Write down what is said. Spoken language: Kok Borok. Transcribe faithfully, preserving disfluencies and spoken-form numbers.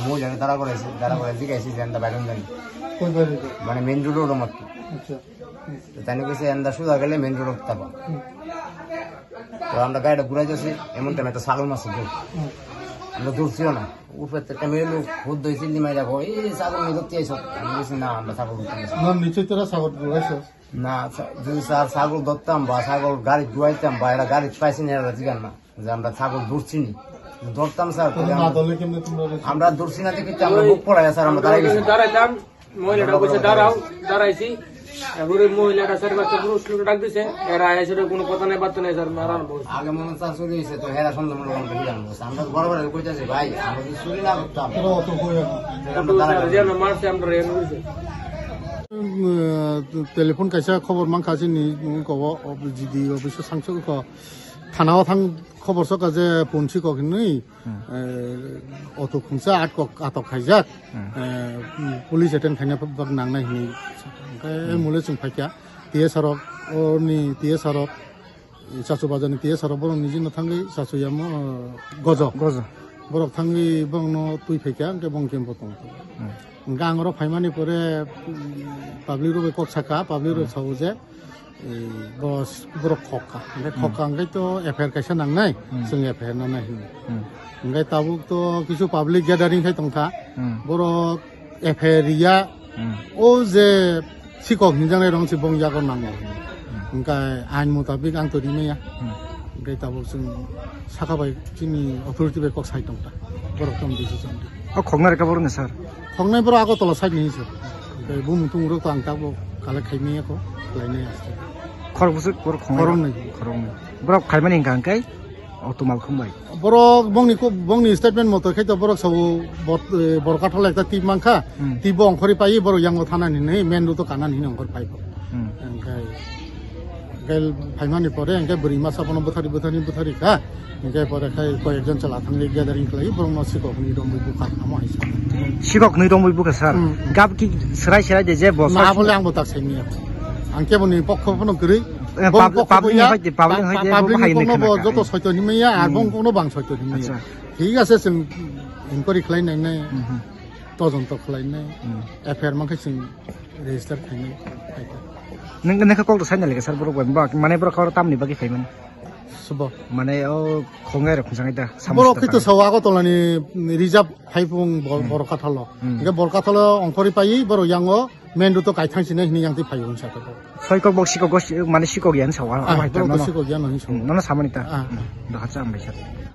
Mohila dara kore, dara kore jigaisi je enda bairun jani. Koi bairun jani? Mane main road-o matto. Acha. Hmm. To tani koise enda suda gele main road-o tabo. Hmm. To amra gari ghurai jasi, emon time to sagol mas do. Hmm. Amra dursiyo na. Upre te kami lo khud doi silli mai jago. Ei sagol ni dotti aiso. Ami koise na amra sagol dotti aiso. Na niche tera sagol ghurai so. Na, sa-, jodi sir sagol dortam ba, sagol gari dhuaitam ba, era gari paisi ni era jigan na. Je amra sagol durchini. Dortam sir, tole na amra, dole kemne tumra re? Amra durchina te kitte amra buk pora ya sir, amra darai gesi. Darai tam, mohila ta koise darao, darai si. Ebore mohila ta sir ba to puro slow tak dise. Era aise to kono kotha nai, batta nai sir, maran bos. Age mone sir suri hoise to hera sonde mone koi jang bos. Amra bor bor koi jase bhai, amra suri na dortam. Tole oto koi. Amra darai. Sir, jeno mar se amra yen hoise. Umm, telephone kaisa khobor mankha chini, nung kobo, G D office o sangsu kho. Thana o thang khobor soka je phone sikok hinwi, eh, auto khungsa atkok atok khaijak, eh, police attend khaina bak nangnai hinwi. Hwnkhe mole chwng phaikha, T S R rok, oni T S R rok, Chachu Bazar ni T S R rok borok niji no thangwi chachu yamo, eh, gojo. Gojo. Borok thangwi borokno twi phaikha, hwnkhe bong khe bo tong. Hwnkhe ang oro phaimani pore, mm, public rok bai kok sakha, public rok sao je, eh, bos borok khokha. Hwnkhe khokha hwnkhe to F I R kaisa nangnai, chwng F I R nanai hwnwi. Hwnkhe tabuk to kisu public gathering khai tongkha. Borok F I R ya, o je sikok hinjaknai rong se bong yago nango. Hwnkhe ain mutabik ang to rimaya. Hwnkhe tabuk chwng saka bai chini authority bai kok sai tongkha. Borok tong decision. O khoknai rwkha borok ni sir? Khoknai borok Agartala side ni se. Hwnkhe bumung tumung rok to ang tabuk collect khai maya kho, khlainai aste. Khorok bwswk borok khoknai? Khoroknwi. Khoroknwi. Borok khaimani hwnkha hwnkhe? Auto malkhung bai. Borok bongni ko-, bongni statement moto khe to borok sao bot-, eh, Borkathal ekta tip mankha, tip bo ongkhorwi paiwi borok yango thanani hinwi main road o kanani hinwi ongkhor pai bo. Hwnkhe, hwnkhe phaimani pore hwnkhe bwrwi masa bono bwthari, bwthari, bwthari kha, hwnkhe pore khai koi ekjon chwla thangwi gathering khlaiwi borokno sikok hwnwi romwi bukha amo hai sa. Sikok hwnwi romwi bukha sir? Gab ki serai serai de je bo ma sir bole ang bo tak saimanya. Ang keboni pokho phano kwrwi. Eh, bong pub-, pokho public ni ya, hai de, public ni hai de, public ni hai de kono bo khna joto kha. Soito hinmaya, ar bong kono bang soito hinmaya. Acha. Thik ase, chwng inquiry khlai nai nai, tojonto khlai nai, F I R mankhe chwng register khai nai, khai kha. Nwng, nwng khe kok to sai nai le kha sir, borok bai, bak, mane borok kha oro tamni bagwi phai mani? Subo. Mane o khongai rok khunsangai da, borok khe to sao Agartala ni reserve phai phung bor-, Borkathalo. Hwnkhe Borkathalo ongkhorwi paiwi borok yango main road o kaithang sinai hinwi yang twi phai wngsa khe borok. Soi kok bok sikok go si-, mane sikok yan sao, ah, ah, hai borok to no. Sikok yan hinwi sao. Hmm, nono samani ta. Ah. Hmm, doha cha ambai sa.